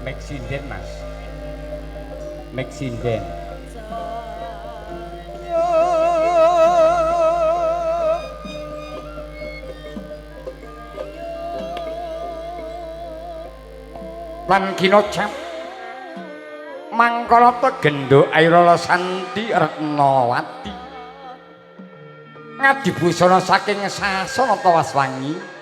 Mek sinden Mas. Mek sinden. Lan kinocap mangkalata genduk Airala Santi Retnawati ngadibusana saking sasana Tawaswangi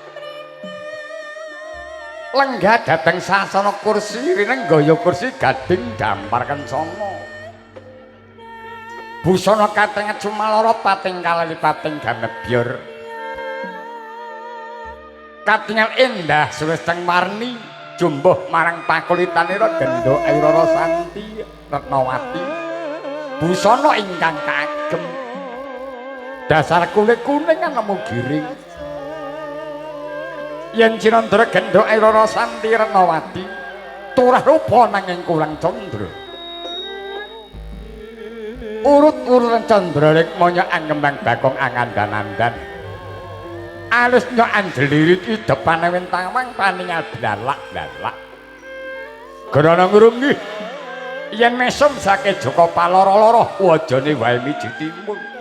lenggah dhateng sasana kursi rinenggaya kursi gading dampar kencana busana katenget sumalorot pating kalali pating ganebyor katingal endah suwesteng warni jumbuh marang pakulitanira genduk Airara Santi Retnawati busana ingkang kaagem dasar kulit kuning nemu giring yen cinandra genduk Airara Santi Retnawati turah rupa nanging kurang candra urut-urutan candra rikmaya angembang bakong angandan-andan alus nyok anjelirit idepane wentawang paningal blalak-blalak grana ngrungi yen mesem sake Joko paloro-loro wajane wae miji timun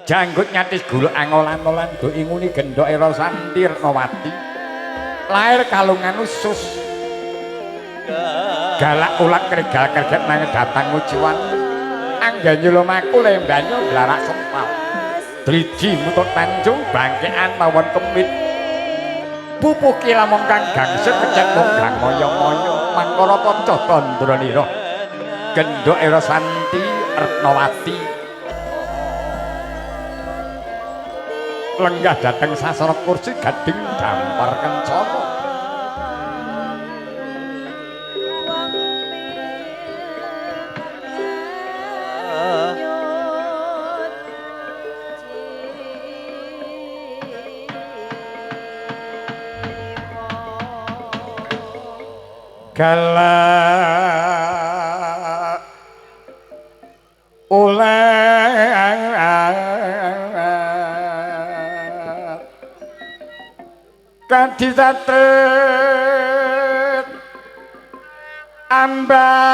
janggut nyatis guluk angolan-olan do inguni genduk Airara Santi Retnawati lair kalungan usus galak ulat kregal kreget nang datang ujiwan anggane lumaku lembanyo blarak sempal driji mutut tanjung bangkean mawon kemit pupuh kilamong kang gangsir kecet monggang moyo-moyo mangkara kaca tandranira genduk Airara Santi Retnawati lenggah dhateng sasana kursi gading dampar kencana galak ulat kaditatet ambarung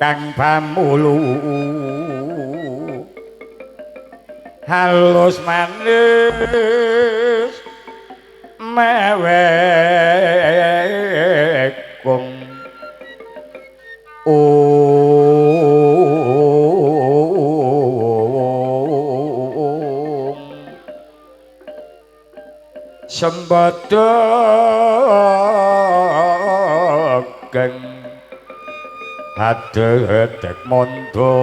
kang pamulu halus manis mewekung sembada geng hadedek mondo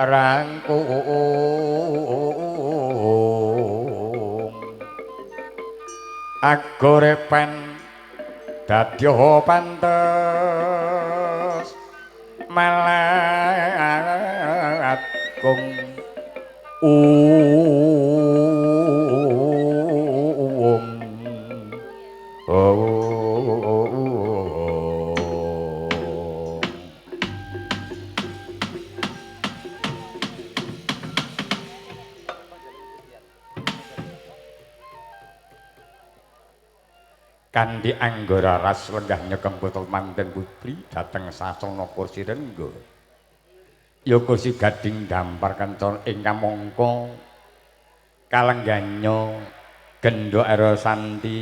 rangkung agorepan dadya pantes malat kung Kandi anggara ras lenggah nyekem putra manten putri dhateng sasana kursi rengga. Ya kursi gading dampar kencana ingkang mangka kalengganya genduk Airara Santi